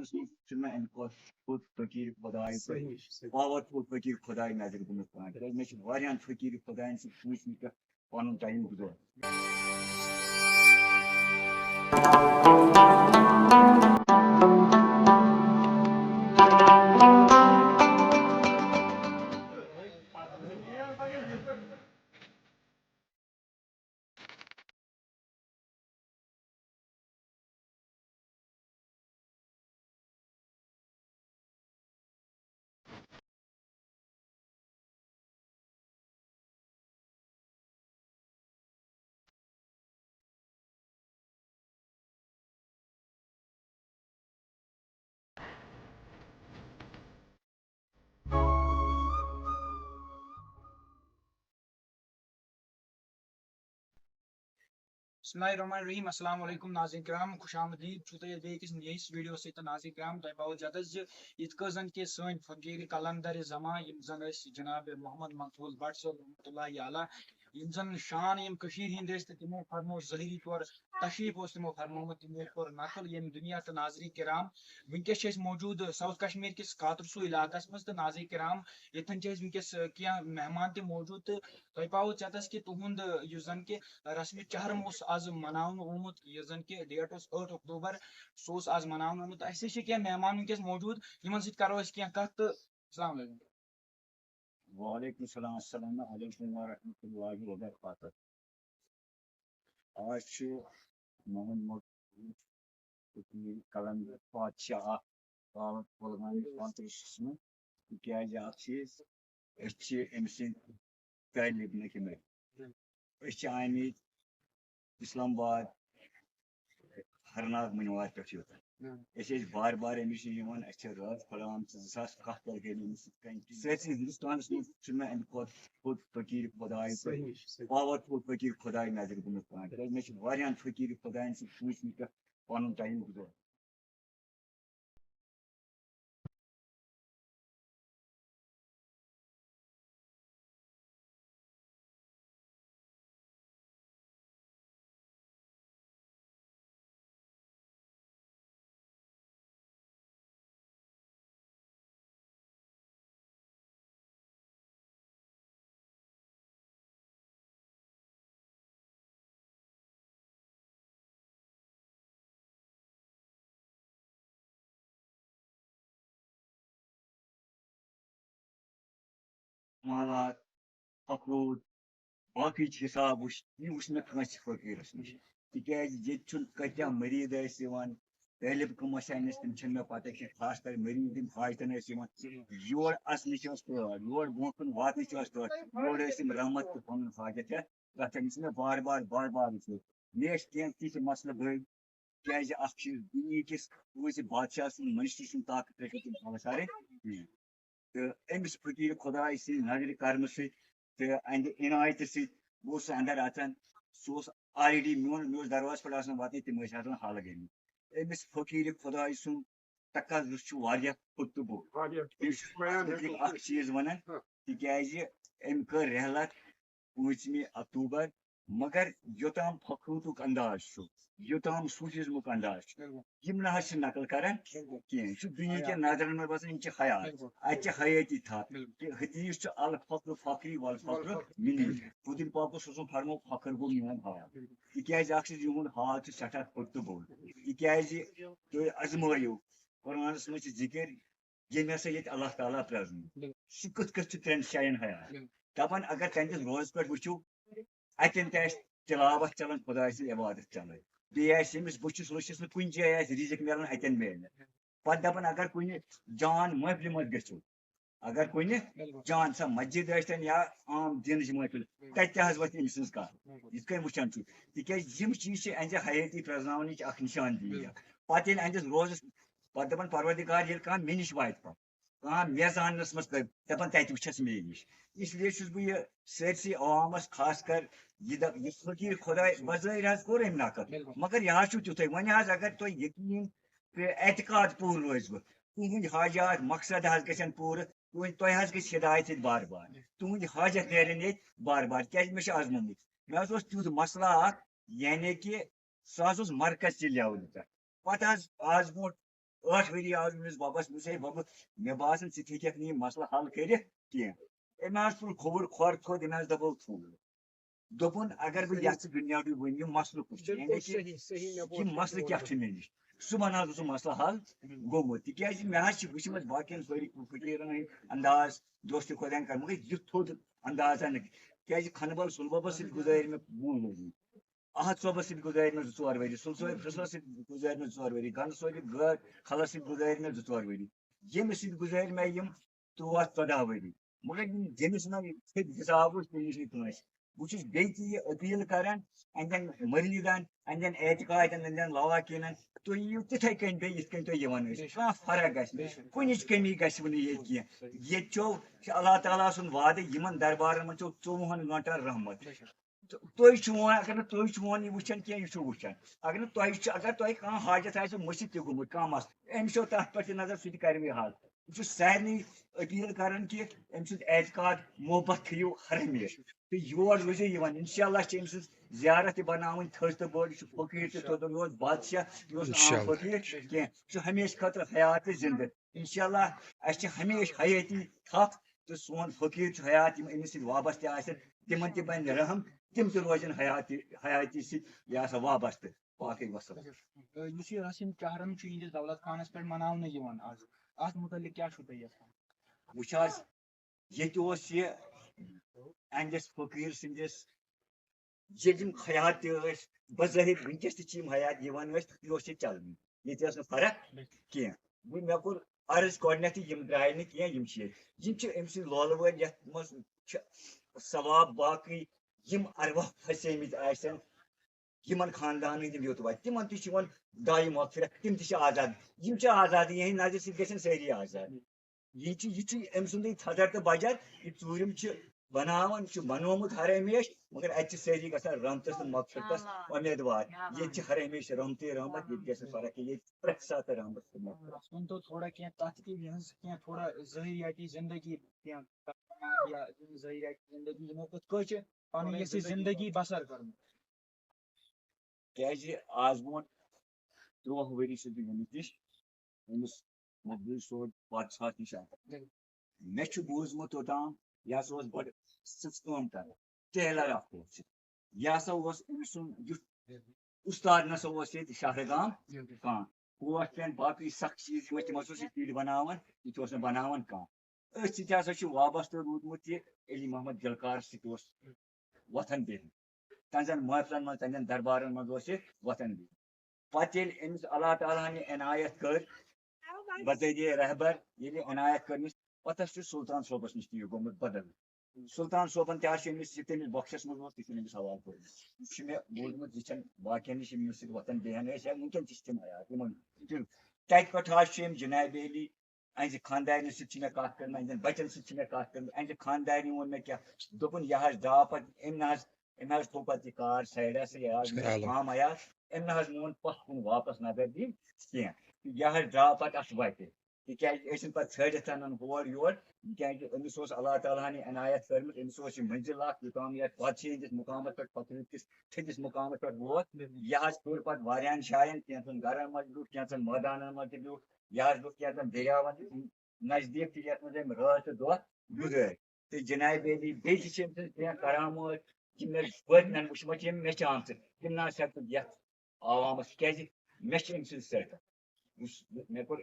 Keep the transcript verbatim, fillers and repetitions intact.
چھُنہٕ مےٚ اَمہِ کھۄتہٕ بوٚڑ فقیٖر خۄداے، صحیح، صحیح۔ پاورفُل فقیٖر خۄداے نظرِ گوٚمُت کانٛہہ۔ کیٛازِ مےٚ چھِ واریاہَن فقیٖر خۄدایَن سۭتۍ وٕچھمٕتۍ تہٕ پَنُن ٹایم گُزورمُت۔ بسم اللہ الرحمن الرحیم۔ السلام علیکم ناظرین کرام، خوش آمدید چھو تۄہہِ بیٚیہِ أکِس نٔیِس ویڈیوَس سۭتۍ۔ تہٕ ناظرین کرام، تۄہہِ باوو جدس زِ یِتھ کٔنۍ زن کہِ سٲنۍ فقیٖر قلندر زمان، یِم زن ٲسۍ جناب محمد مقبول بٹ صٲب رحمتہ اللہ علیہ، یِم زن شان یِم کٔشیٖرِ ہِنٛدۍ ٲسۍ، تہٕ تِمو فرموو ظٲہری طور تشریف اوس تِمو فرمومُت، تِمو کوٚر نقل ییٚمہِ دُنیا۔ تہٕ ناظرین کرام، وٕنکیٚس چھِ أسۍ موجود ساؤتھ کشمیر کِس کاترسو علاقس منٛز۔ تہٕ ناظرین کرام، ییٚتٮ۪ن چھِ أسۍ وٕنکیٚس، آ، کینٛہہ مہمان تہِ موجود۔ تہٕ تۄہہِ پاوو ژٮ۪تس کہِ تُہُنٛد، آ، یُس زن کہِ رسمِ چہرم اوس آز مناونہٕ آمُت، یُس زن کہِ ڈیٹ اوس ٲٹھ اکتوبر، سُہ اوس آز مناونہٕ آمُت۔ تہٕ اَسہِ چھِ کینٛہہ مہمان وٕنکیٚس موجود، یِمن سۭتۍ کرو أسۍ کینٛہہ کتھ۔ تہٕ السلام علیکم۔ وعلیکم السلام، السلام علیکم ورحمۃ اللہ وبرکاتہ۔ آز چھُ محمد مرتضی فقیٖر قلندر پادشاہ اکھ پاوَر کۄلگامہِ کانٹرسٹس منٛز، تِکیٛازِ اکھ چھِ أسۍ، أسۍ چھِ أمۍ سٕنٛدۍ طٲلب نہٕ کِنہٕ أسۍ چھِ آمٕتۍ اسلام آباد ہرناگ مٔنٛزۍ وارِ پٮ۪ٹھ یوٚت۔ ہم۔ أسۍ ٲسۍ بار بار أمِس نِش یِوان، اَسہِ چھِ رٲژ پھٔلان زٕ ساس کاہ پٮ۪ٹھ گٔے مےٚ أمِس سۭتۍ کنٹِنیو۔ سٲرسٕے ہِندُستانَس منٛز چھُنہٕ مےٚ اَمہِ کھۄتہٕ بوٚڑ فقیٖر خۄداے، صحیح، صحیح۔ پاورفُل فقیٖر خۄداے نظرِ گوٚمُت کانٛہہ۔ کیٛازِ مےٚ چھِ واریاہَن فقیٖر خۄدایَن سۭتۍ وٕچھمٕتۍ تہٕ پَنُن ٹایم گُزورمُت۔ مالات، اخروٹ، باقٕے چھِ حساب وٕچھ، یہِ وٕچھ مےٚ کٲنٛسہِ فقیٖرَس نِش۔ تِکیٛازِ ییٚتہِ چھُنہٕ کۭتیٛاہ مٔریٖد ٲسۍ یِوان، طٲلب کٕم ٲسۍ اَنہِ أسۍ، تِم چھِنہٕ مےٚ پَتہ کینٛہہ۔ خاص کر مٔریٖد یِم حاجتَن ٲسۍ یِوان، یور اَژنٕچ ٲس تور، یور برونٛہہ کُن واتنٕچ ٲس تور، یور ٲسۍ یِم رحمت تہٕ پَنُن حاجت ہٮ۪تھ گژھان۔ یہِ چھِ مےٚ بار بار، بار بار وٕچھمُت۔ مےٚ ٲسۍ کینٛہہ تِتھۍ مسلہٕ بٔڑۍ، کیٛازِ اَکھ چھِ دُنیہِکِس کٲنٛسہِ بادشاہ سُنٛد، مٔنِشٹر سُنٛد طاقت ہیٚکہِ تِم پانَس سارے کِہیٖنۍ۔ تہٕ أمِس فقیٖر خۄداے سٕنٛدِ نظرِ کرمہٕ سۭتۍ تہٕ أہنٛدِ عنایتہٕ سۭتۍ گوٚو سُہ اندر اژان۔ سُہ اوس آلریڈی میون، مےٚ اوس دروازٕ پٮ۪ٹھ آسان واتنٕے، تِم ٲسۍ آسان حالہٕ گٔمٕتۍ۔ أمِس فقیٖر خۄداے سُنٛد تقدس چھُ واریاہ کھوٚت تہٕ بوٚڑ۔ واریاہ۔ تٔمِس چھُ بیان اَتھ مُتعلِق ہٮ۪کو اکھ کٔرِتھ۔ چیٖز وَنان، ہاں۔ تِکیٛازِ أمۍ کٔر رحلت پوٗنٛژمہِ اکتوبر، مگر یوٚتام فخرُک انداز چھُ، یوٚتام صوٗفیزمُک انداز چھُ، بِلکُل۔ یِم نہ حظ چھِ نقل کران بِلکُل۔ کینٛہہ۔ یہِ چھُ دُنیا کٮ۪ن خیال۔ نظرن منٛز باسان، یِم چھِ خیال۔ بِلکُل۔ اَتہِ چھِ حیٲتی تھپھ۔ بِلکُل۔ کہِ حدیث چھُ، "الفخر فخری والفخر والفخر منی۔" منی۔ خۄدٕنۍ پاک اوس سوٗزمُت، فرموو، "فخر گوٚو میون حال۔" بِلکُل۔ تِکیٛازِ اکھ چھُ یِہُنٛد حال چھُ سٮ۪ٹھاہ کھوٚت تہٕ بوٚڑ۔ تِکیٛازِ تُہۍ ازمٲیِو، قرآنس منٛز چھِ ذِکِر، ییٚمۍ ہسا ییٚتہِ اللہ تعالیٰ پرٛزنوو، بِلکُل۔ سُہ کِتھ کٔنۍ چھُ ترٛٮ۪ن جاین حیال؟ بِلکُل۔ دَپان اگر تَہنٛدِس روزس پٮ۪ٹھ وٕچھِو، اَتٮ۪ن تہِ آسہِ تِلاوت چلان، خۄداے سٕنٛز عبادت چلان، بیٚیہِ آسہِ أمِس بٕتھِس وٕچھِس نہٕ کُنہِ جایہِ آسہِ رِزق مِلان، اَتٮ۪ن میلہِ نہٕ۔ پَتہٕ دَپان اگر کُنہِ جان محفلہِ منٛز گٔژھِو، اگر کُنہِ بِلکُل۔ جان سا مسجد ٲسۍتن یا عام دیٖنٕچ محفل، بِلکُل۔ تَتہِ تہِ حظ وۄتھِ أمۍ سٕنٛز کَتھ۔ بِلکُل۔ یِتھ کٔنۍ وٕچھان چھُ، تِکیٛازِ یِم چیٖز چھِ أہنٛزِ حیٲتی پرٛزناونٕچ اکھ نِشاندِہی بِلکُل۔ اکھ۔ پَتہٕ ییٚلہِ أہنٛدِس روزس، پَتہٕ دَپان پروردگار ییٚلہِ کانٛہہ مےٚ نِش واتہِ پَتہٕ، کانٛہہ مےٚ زاننَس منٛز کٔرۍ، دَپان تَتہِ وٕچھَس مے نِش۔ اس لیے چھُس بہٕ یہِ سٲرسٕے عوامَس، خاص کر یہِ دَپ-، یہِ فقیٖر خۄداے بظٲہِر حظ کوٚر أمۍ نقل، بِلکُل۔ مگر یہِ حظ چھُ تیُتھُے۔ وۄنۍ حظ اگر تۄہہِ یقیٖن تہٕ اعتقاد پوٗرٕ روزِ وۄنۍ، تُہٕنٛدۍ حاجات، مقصد حظ گژھن پوٗرٕ، تُہٕنٛدۍ، تۄہہِ حظ گژھِ ہدایت ییٚتہِ بار بار، تُہٕنٛدۍ حاجت نیرن ییٚتہِ بار بار، کیٛازِ مےٚ چھُ آزمومُت۔ مےٚ حظ اوس تیُتھ مسلہٕ اکھ، یعنی کہِ سُہ حظ اوس مرکز چہِ لیولہِ پٮ۪ٹھ۔ پتہٕ حظ آز برونٛٹھ ٲٹھ ؤری آو أمِس بَبَس، مےٚ دوٚپُس، "ہے بَبہٕ، مےٚ باسان، ژٕ تہِ ہیٚکَکھ نہٕ یہِ مسلہٕ حل کٔرِتھ کینٛہہ۔" أمۍ حظ تُل کھووُر کھۄر تھوٚد، أمۍ حظ دَبوو تھوٚد۔ دوٚپُن، "اگر بہٕ یَتھ ژٕ بُنیادٕے وَنہِ، یہِ مسلہٕ کُس چھُ؟ یعنی کہِ یہِ مسلہٕ کیٛاہ چھُ مےٚ نِش؟ صُبحن حظ اوس سُہ مسلہٕ حل گوٚمُت، تِکیٛازِ مےٚ حظ چھِ وٕچھمٕژ باقیَن فقیٖرَن ہٕنٛدۍ انداز، دوستِ خۄدایَن کَرُن، مگر یہِ تھوٚد اندازا نہٕ، کیٛازِ کھنہٕ بل سُلبَبَس سۭتۍ گُزٲرۍ مےٚ وُہ ؤری، احد صٲبَس سۭتۍ گُزٲرۍ مےٚ زٕ ژور ؤری، سُلہٕ صٲب فِصلَس سۭتۍ گُزٲرۍ مےٚ زٕ ژور ؤری، گَنہٕ صٲبِ گٲڑۍ خلَس سۭتۍ گُزٲرۍ مےٚ زٕ ژور ؤری، ییٚمِس سۭتۍ گُزٲرۍ مےٚ یِم تُرٛواہ ژۄداہ ؤری، مگر ییٚمِس نہٕ یہِ تھٔدۍ حِساب وٕچھ، تٔمِس نہٕ کٲنٛسہِ۔ بہٕ چھُس بیٚیہِ تہِ یہِ اپیٖل کران، اَنٛدٮ۪ن مریٖدن، اَنٛدٮ۪ن اعتقادن، اَنٛدٮ۪ن لواکیٖنن، تُہۍ یِیِو تِتھَے کٔنۍ بیٚیہِ یِتھ کٔنۍ تُہۍ یِوان ٲسِو۔ کانٛہہ فرق گژھِ نہٕ، کُنِچ کٔمی گژھِ نہٕ ییٚتہِ کینٛہہ۔ ییٚتہِ چھو، چھِ اللہ تعالیٰ سُنٛد وعدٕ، یِمن دربارن منٛز چھو ژوٚوُہن گٲنٛٹن رحمت۔ تہٕ تُہۍ چھِو وۄنۍ، اگر نہٕ تُہۍ چھِو وۄنۍ یہِ وٕچھان کینٛہہ، یہِ چھُ وٕچھان۔ اگر نہٕ تۄہہِ چھُ، اگر تۄہہِ کانٛہہ حاجت آسہِ مٔشِد تہِ گوٚمُت، کانٛہہ مسلہٕ، أمِس چھو تَتھ پٮ۪ٹھ تہِ نظر، سُہ تہِ کَرِ یہِ حل۔ بہٕ چھُس سارنٕے اپیٖل کران کہِ أمۍ سُنٛد اعتقاد محبت تھٲیِو ہر ہمیشہٕ تہٕ یور روٗزِو یِوان۔ انشاءاللہ چھِ أمۍ سٕنٛز زیارت تہِ بناوٕنۍ تھٔز تہٕ بٔڑ۔ یہِ چھُ فقیٖر تہِ توٚتَن، یہِ اوس بادشاہ، یہِ اوس نہٕ عام انشاءاللہ۔ فقیٖر کینٛہہ، یہِ چھُ ہمیشہٕ خٲطرٕ حیات تہٕ زِندٕ۔ انشاءاللہ اَسہِ چھِ ہمیشہٕ حیٲتی تھپھ تہٕ سون فقیٖر چھُ حیات، یِم أمِس سۭتۍ وابستہٕ آسن، تِمن تہِ بنہِ رحم، تِم تہِ روزن حیاتی، حیاتی سۭتۍ یہِ ہسا وابستہٕ۔ باقٕے وسلام۔ یُس یہِ رسم چہرم چھُ یِہنٛدِس دولت خانس پٮ۪ٹھ مناونہٕ یِوان آز، اتھ مُتعلق کیٛاہ چھُو تۄہہِ یژھان؟ وٕچھ حظ، ییٚتہِ اوس یہِ اہندِس فقیٖر سٕنٛدِس، ییٚلہِ یِم حیات تہِ ٲسۍ، بظٲہِر وٕنکیٚس تہِ چھِ یِم حیات یِوان ٲسۍ، یہِ اوس ییٚتہِ چلان، ییٚتہِ ٲس نہٕ فرق کینٛہہ۔ وۄنۍ مےٚ کوٚر عرض گۄڈٕنٮ۪تھٕے، یِم درٛاے نہٕ کینٛہہ، یِم چھِ ییٚتہِ، یِم چھِ أمۍ سٕنٛدۍ لولہٕ وٲلۍ، یَتھ منٛز چھِ ثواب باقٕے، یِم ارواح پھسیمٕتۍ آسن، یِمن خاندانن تِم یوٚت واتہِ، تِمن تہِ چھِ یِوان دایہِ مغفرت، تِم تہِ چھِ آزاد، یِم چھِ آزاد، یِہنٛدِ نظرِ سۭتۍ گژھن سٲری آزاد۔ یہِ چھِ، یہِ چھِ أمۍ سُنٛدٕے تھزر تہٕ بجر، یہِ ژوٗرِم چھِ بناوان، چھُ بنومُت ہر ہمیشہٕ، مگر اَتہِ چھِ سٲری گژھان رحمتس تہٕ مغفرتس اُمیدوار۔ ییٚتہِ چھِ ہر ہمیشہٕ رحمتٕے رحمت، ییٚتہِ گژھِ نہٕ فرق کینٛہہ، ییٚتہِ چھِ پرٛٮ۪تھ ساتہٕ رحمت تہٕ مغفرت۔ اَسہِ ؤنۍ تو تھوڑا کینٛہہ تَتھ تہِ یِہٕنٛز کینٛہہ تھوڑا ظٲہِریاتی زندگی کینٛہہ، یا ظٲہِریاتی زندگی یِمو کِتھ کٲٹھۍ چھِ پَنٕنۍ یۄس یہِ زندگی بسر کٔرمٕژ؟ کیازِ آز برونٛٹھ ترٛوہ ؤری چھُس بہٕ گٔمٕتۍ نِش، أمِس مقبوٗل صٲب بادشاہَس نِش آمُت۔ مےٚ چھُ بوٗزمُت توٚتام، یہِ ہسا اوس بڑٕ سٕژ کٲم کران، ٹیلر اکھ اوس یہِ۔ یہِ ہسا اوس أمۍ سُنٛد یُتھ اُستاد نسا اوس ییٚتہِ شہرٕ گام کانٛہہ۔ کوٹ پٮ۪ن باقٕے سخ چیٖز یِم ٲسۍ، تِم ہسا اوس یہِ تِلہِ بناوان، یہِ تہِ اوس نہٕ بناوان کانٛہہ۔ أتھۍ سۭتۍ ہسا چھُ وابستہٕ روٗدمُت یہِ علی محمد گلکار سۭتۍ اوس وۄتھان بِہِتھ۔ تہنٛزن محفلن منٛز، تہنٛزن دربارن منٛز اوس یہِ وۄتھان بِہِتھ۔ پتہٕ ییٚلہِ أمِس اللہ تعالیٰ ہن یہِ عنایت کٔر، بذریعہ رہبر ییٚلہِ عنایت کٔر أمِس، پتہٕ حظ چھُ سلطان صٲبس نِش تہِ یہِ گوٚمُت بدل۔ سلطان صٲبن تہِ حظ چھُ أمِس، یہِ تٔمِس بخشس منٛز اوس، تہِ چھُ أمِس حوالہٕ کوٚرمُت۔ یہِ چھُ مےٚ بوٗزمُت، یہِ چھَنہٕ باقین نِش یِم ییٚمِس سۭتۍ وۄتھان بیٚہن ٲسۍ یا وٕنکیٚن تہِ چھِ تِم حیات یِمن۔ تہِ تَتہِ پٮ۪ٹھ حظ چھُ أمۍ جناب علی، أہنٛزِ خاندارنہِ سۭتۍ چھِ مےٚ کَتھ کٔرمٕژ، أہنٛدٮ۪ن بَچَن سۭتۍ چھِ مےٚ کَتھ کٔرمٕژ، أہنٛزِ خاندارنہِ ووٚن مےٚ کیٛاہ، دوٚپُن، یہِ حظ درٛاو پَتہٕ، أمۍ نہ حظ، أٔمۍ حظ تھوٚو پَتہٕ یہِ کار سایڈَس، یہِ حظ مےٚ چلو۔ کٲم عیال، أمۍ نہ حظ مون پَتھ کُن واپَس نظر دِنۍ کینٛہہ۔ یہِ حظ درٛاو پَتہٕ اَتھ وَتہِ، تِکیٛازِ أسۍ چھِنہٕ پَتہٕ ژھٲرِتھ ژَنان ہور یور، تِکیٛازِ أمِس اوس اللہ تعالیٰ ہَن یہِ عنایت کٔرمٕژ، أمِس اوس یہِ منزِل اَکھ، یوٚتام یَتھ پَتہٕ چھِ یِہِنٛدِس مُقامَس پٮ۪ٹھ، فقیٖر کِس تھٔدِس مُقامَس پٮ۪ٹھ ووت۔ یہِ حظ کوٚر پَتہٕ واریاہَن جایَن، کینٛژَن گَرَن منٛز بیوٗٹھ، کینٛژَن مٲدانَن منٛز تہِ بیوٗٹھ، یہِ حظ گوٚو کینٛژن دٔریاوَن نزدیٖک تہِ، یَتھ منٛز أمۍ رٲژ تہٕ دۄہ گُزٲرۍ۔ تہٕ جناب علی، بیٚیہِ تہِ چھِ أمۍ سٕنٛز کینٛہہ کرامات، یِم مےٚ وٲتۍ مےٚ وٕچھمٕژ چھِ، یِم مےٚ چھِ آمژٕ، تِم نہ حظ ہٮ۪کہٕ بہٕ یَتھ عوامَس، کیٛازِ مےٚ چھِ أمۍ سٕنٛدِ سۭتۍ، یُس مےٚ کوٚر